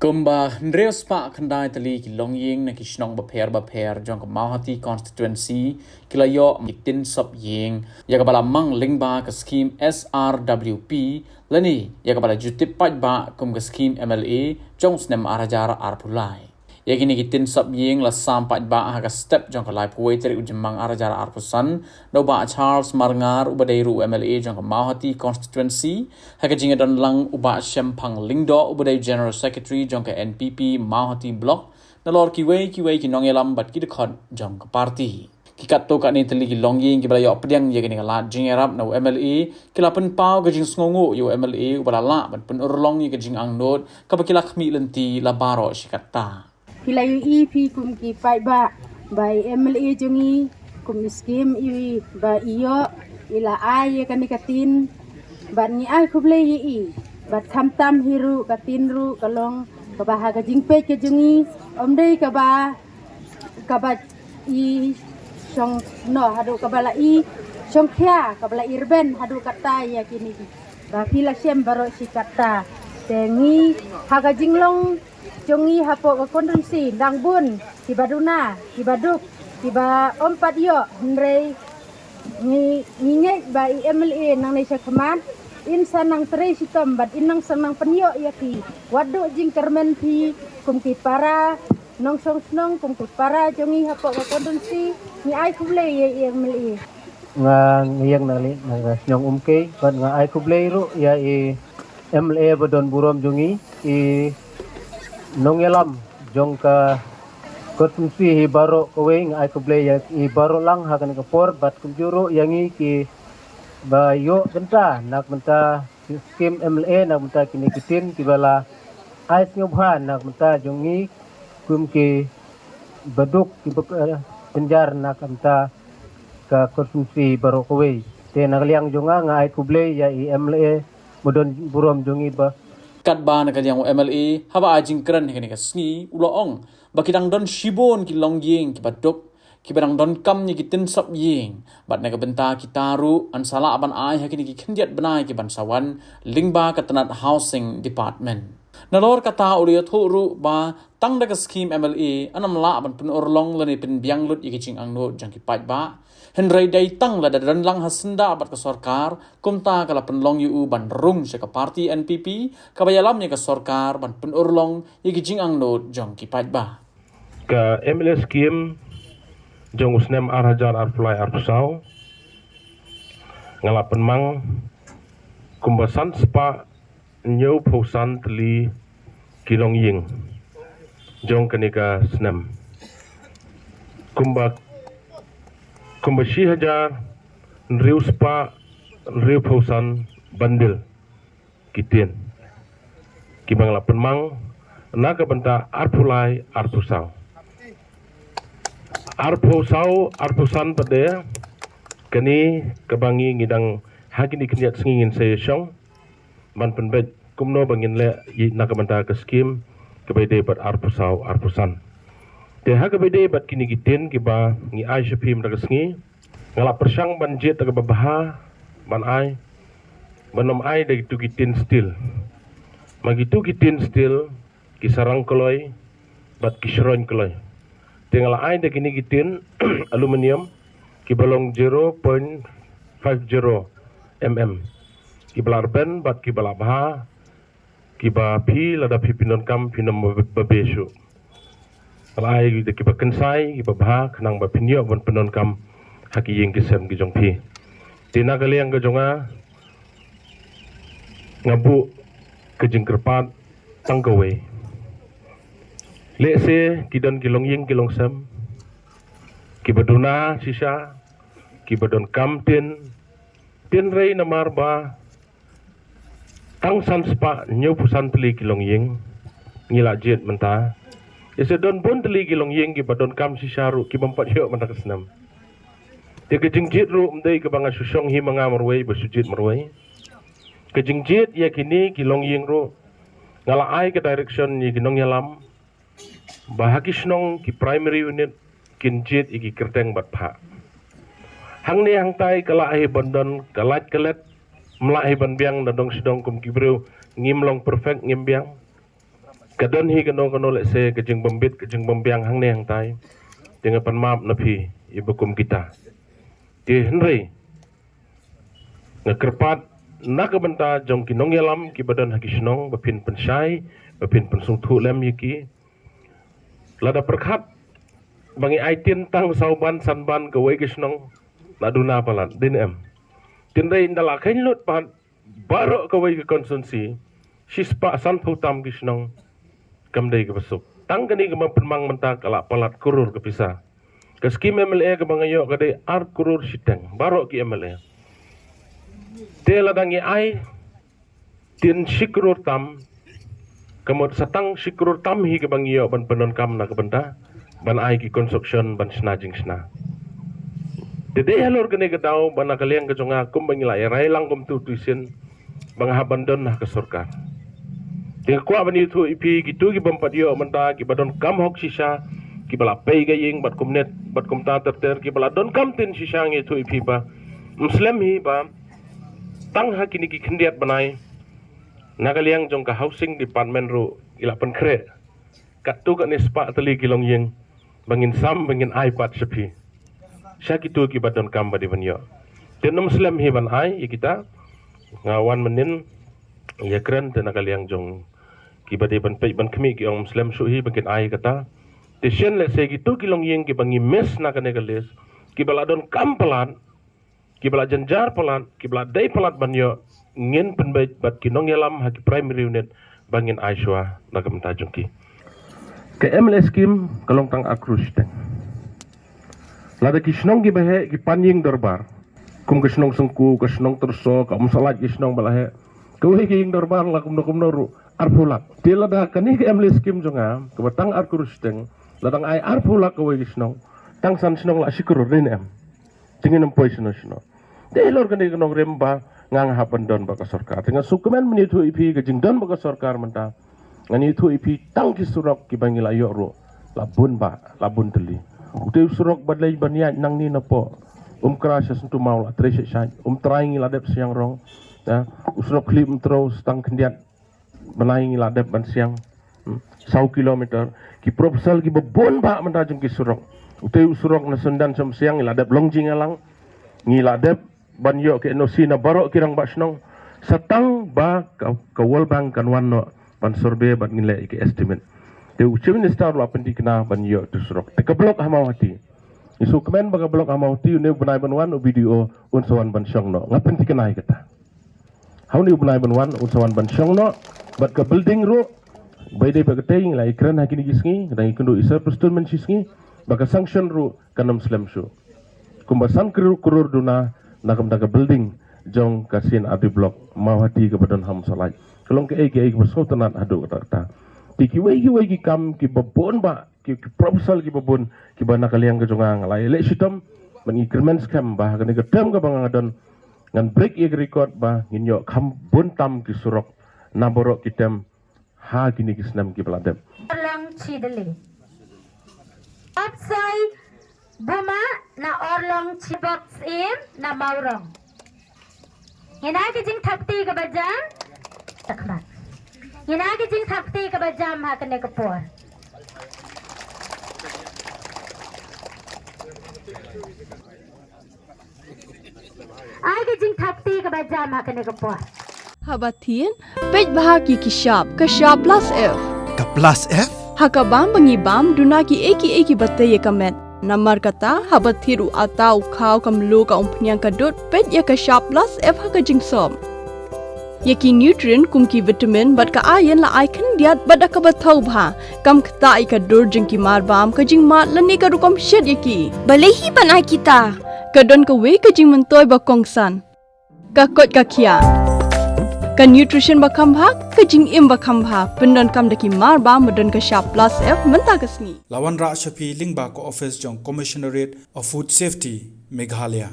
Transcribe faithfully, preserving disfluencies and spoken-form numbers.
Kumba hynriew spah khyndai tylli ki longïing na ki shnong bapher bapher jong ka Mawhati constituency ki la ïoh ki tin sop ïing ïa kaba la mang lyngba ka skhim S R W P lane ïa kaba la ju tip paidbah kum ka skhim M L A jong u snem ar hajar arphew lai. Ïa kine ki tin sop ïing la sam paidbah ha ka step jong ka laiphew wei tarik u Jymmang ar hajar arphew san da u Bah Charles Marngar uba dei ruh u M L A jong ka Mawhati constituency, ha ka jingïadon lang u Bah Shemphang Lyngdoh uba dei General Secretary jong ka N P P Mawhati Block, nalor kiwei kiwei ki nongïalam bad ki dkhot jong ka party. Ki katto katne tylli ki longïing kiba la ïoh pdiang ïa kane ka lad jingïarap na u M L A ki la pynpaw ka jingsngewnguh ïa u M L A uba la lah ban pynurlong ïa ka jingangnud kaba ki la khmih lynti la baroh shi katta. Phi la ïohi phi kum ki paidbah ba i M L A jong i kum i skim i ba i ïoh i la ai ïa kane ka tin bad ngi ai khublei ïa i bad khamtam hi ruh ka tin ruh ka long kaba ha ka jingpeit ka jong i ym dei kaba kaba i shong no haduh kaba la i shongkhia kaba la i rben haduh katta ïa kine ki ba phi la shem baroh shi katta. Te ngi ha ka jinglong jong ngi hapoh ka constituency dang bun kiba duna kiba duk kiba ym pat ïoh hynrei ngi ngi ngeit ba i M L A nangne sha khmat in sa nang trei shitom bad in nang sa nang pynïoh ïa phi wat duh jingkyrmen phi kum ki para nongshong shnong kum ki para jong ngi hapoh ka constituency. Ngi ai khublei ïa i M L A. Nga ngi ïeng na li na ka shnong Umkei bad nga ai khublei ruh ïa i M L A ba don burom jong ngi i nongïalam jong ka constituency hi baroh kawei. Nga ai khublei ïa i baroh lang ha kane ka por bad kumjuh ruh ïa ngi ki ba ïoh bynta na ka bynta skim M L A na ka bynta kine ki tin kiba la ai sngewbha na ka bynta jong ngi kum ki ba duk kiba eh, pynjar na ka bynta ka constituency baroh kawei. Te na ka liang jong nga nga ai khublei ïa i M L A ba don burom jong ngi ba katba na ka liang u M L A haba ai jingkren ha kane ka sngi u la ong ba ki dang don shibun ki longïing kiba duk kiba dang donkam ïa ki tin sop ïing bad na ka bynta kita ruh yn sa lah ban ai ha kine ki khyndiat bnai ki ban sa wan lyngba ka tnat Housing Department. Nalor kata u la ïathuh ruh ba tang da ka skim M L A yn ym lah ban pynurlong lane pynbiang lut ïa ki jingangnud jong ki paidbah. Hynrei dei tang lada don lang ha syndah bad ka sorkar kumta ka la pynlong ïa u ban rung sha ka party N P P kaba ïalam ïa ka sorkar ban pynurlong ïa ki jingangnud jong ki paidbah. Ka M L A skim jong u snem ar hajar arphew lai arphew saw nga la pynmang kumba san spah hynñiewphew san tylli ki longïing jong kane ka snem. Kumba kumba shi hajar hynriew spah hynriewphew san bandil ki tin kiba nga la pynmang na ka bynta arphew lai arphew saw. Arphew saw arphew san pat de kane kaba ngi ngi dang ha kine khyndiat sngi ngin sa ïashong ban pynbeit kumno ba ngin leh ïa na ka bynta ka skim kaba ïadei bad arphew saw arphew san. Te ha kaba ïadei bad kine ki tin kiba ngi ai sha phi mynta ka sngi nga la pyrshang ban jied da kaba bha ban ai ban ym ai da kitu ki tin steel. Ma kitu ki tin steel ki sarang kloi bad ki shroin kloi. Te nga la ai da kine ki tin aluminium kiba long zero point five zero mm kiba la rben bad kiba la bha kiba phi lada phi pyndonkam phin ym ba be shuh. Nga la ai da kiba kynsai kiba bha khnang ba phin ïoh ban pyndonkam ha ki ïing ki sem ki jong phi. Te na ka liang ka jong nga nga buh ka jingkyrpad tang kawei. Lehse ki don ki longïing ki longsem kiba duna shisha kiba donkam tin tin rei namar ba tang san spah hynñiewphew san tylli ki longïing ngi la jied mynta. Lehse don bun tylli ki longïing kiba donkam shisha ruh kiba ym pat ïoh mynta ka snem. Te ka jingjied ruh ym dei kaba nga shu shong hi ma nga marwei ba shu jied marwei. Ka jingjied ïa kine ki longïing ruh nga la ai ka direction ïa ki nongïalam ba ha ki shnong ki primary unit kin jied ïa ki kyrteng bad phah. Hangne hangtai ka lah hi ban don ka lait ka let, ym lah hi ban biang da dong shi dong kum ki briew ngim long perfect ngim biang. Ka don hi kano kano lehse ka jingbym bit ka jingbym biang hangne hangtai. Te nga pan map na phi ïa ba kum kita. Te hynrei nga kyrpad na ka bynta jong ki nongïalam ki ba don ha ki shnong ba phin pynshai ba phin pynsngewthuh lem ïa ki. Lada pyrkhat ba ngi ai tin tang saw ban san ban kawei ka shnong na duna palat dei ne em. Te hynrei ynda la kheiñ lut pat baroh kawei ka constituency shispah sanphew tam ki shnong kam dei kaba suk. Tang kane kaba pynmang mynta ka la palat klur ka pisa. Ka skim M L A kaba nga ïoh ka dei ar klur shiteng baroh ki M L A. Te lada ngi ai tin shi klur tam ka mut sa tang shi klur tam hi kaba ngi ïoh ban pyndonkam na ka bynta ban ai ki construction ban shna jingshna. Te dei halor kane ka daw ba na ka liang ka jong nga kumba ngi la ïa rai lang kumtu tu sien ba nga hap ban don ha ka sorkar. Te nga kwah ban ïathuh ïa phi kitu ki bym pat ïoh mynta ki ba donkam hok shisha ki ba la pei ka ïing bad kumne bad kumta ter ter ki ba la donkam tin shisha ngi ïathuh ïa phi ba ym slem hi ba tang ha kine ki khyndiat bnai na ka liang jong ka housing department ruh ki la pynkhreh katto katne spah tylli ki longïing ba ngin sam ba ngin ai pat sha phi sha kitu ki ba donkam ba dei ban ïoh. Te ym slem hi ban ai ïa kita. Nga wan mynnin ïa kren te na ka liang jong ki ba dei ban peit ban khmih ki ong ym slem shuh hi ba kin ai kata. Te shen lehse kitu ki longïing ki ba ngi miss na kane ka list ki ba la donkam palat ki ba la jynjar palat ki ba la dei palat ban ïoh ngin pynbeit bad ki nongïalam ha ki primary unit ba ngin ai shuwa na ka bynta jong ki. Ka M L A scheme ka long tang ar klur shiteng. Lada ki shnong ki ba heh ki pan ïing dorbar kum ka shnong Sengku ka shnong Tyrso ka Umsallait ki shnong ba la heh kawei ka ïing dorbar la kumno kumno ruh arphew lak. Te lada kane ka M L A scheme jong nga kaba tang ar klur shiteng lada nga ai arphew lak kawei ka shnong tang san shnong la shi klur dei ne em. Te ngin ym poi shano shano. Te halor kane ka nongrim ba nga nga hap ban don bad ka sorkar. Te nga sngewkmen ban ïathuh ïa phi ka jingdon bad ka sorkar mynta ngan ïathuh ïa phi tang ki surok ki ba ngi la ïoh ruh la bun ba la bun tylli. Utei u surok ba leit ban ïaid nangne na poh Umkra sha Syntumaw la trei shait shait. Umtrai ngi la dep siang rong. U surok Khlieh Umtrew sa tang khyndiat bnai ngi la dep ban siang saw kilometer. Ki proposal ki ba bun ba mynta jong ki surok. Utei u surok na Syndan Shamsiang ngi la dep long jingïalang. Ngi la dep ban ïoh ki N O C na baroh ki rangbah shnong. Sa tang ba ka World Bank kan wan noh ban survey bad ngin leh ki estimate. Te u Chief Minister la pynthikna ban ïoh tu surok. Te ka block ha Mawhati ngi sngewkmen ba ka block ha Mawhati une u bnai ban wan u B D O un sa wan ban shong noh. Nga pynthikna ïa kata. Ha une u bnai ban wan un sa wan ban shong noh bad ka building ruh bai dei ba katei ngi la ïakren ha kine ki sngi dang ïakynduh ïa Sir Prestone mynshisngi ba ka sanction ruh kan ym slem shuh. Kumba san klur klur duna na ka bynta ka building jong ka C and R D block Mawhati kaba don ha Umsallait. Ka long kaei kaei kaba sngewtynnat haduh katta katta. Te kiwei kiwei ki kam kiba bun ba ki proposal kiba bun kiba na ka liang ka jong nga nga la ïaleh shitom ban ngi kyrmen skhem ba ha kane ka term kaba nga don ngan break ïa ka record ba ngin ïoh kham bun tam ki surok na baroh ki term ha kine ki snem kiba la dep. Orlong Chidli. Opsai Buma na Orlong Chibok Syiem na Mawrong. Ngin ai ka jingthap kti kaba jam. Takma. Ngin ai ka jingthap kti kaba jam ha kane ka por. Ai ka jingthap kti kaba jam ha kane ka por. Haba thied, peit bha ki ki shap, ka shap plus F. Ka plus F? Ha ka bam ba ngi bam, duna ki ei ki ei kiba tei ïa ka met. Namar kata, haba thied u atta u khaw ka mluh ka umphniang ka dud, peit ïa ka shap plus F ha ka jingsop. Ïa ki nutrient kum ki vitamin bad ka iron la ai khyndiat bad da kaba thaw bha. Kam ktah ïa ka dur jong ki mar bam ka jingmad lane ka rukom shet ïa ki. Balei hi ban ai kita? Ka don kawei ka jingmyntoi ba kongsan. Ka koit ka khiah. Ka nutrition ba kham bha, ka jingim ba kham bha. Pyndonkam da ki mar bam ba don ka shap plus F mynta ka sngi. La wanrah sha phi lyngba ka office jong Commissionerate of Food Safety, Meghalaya.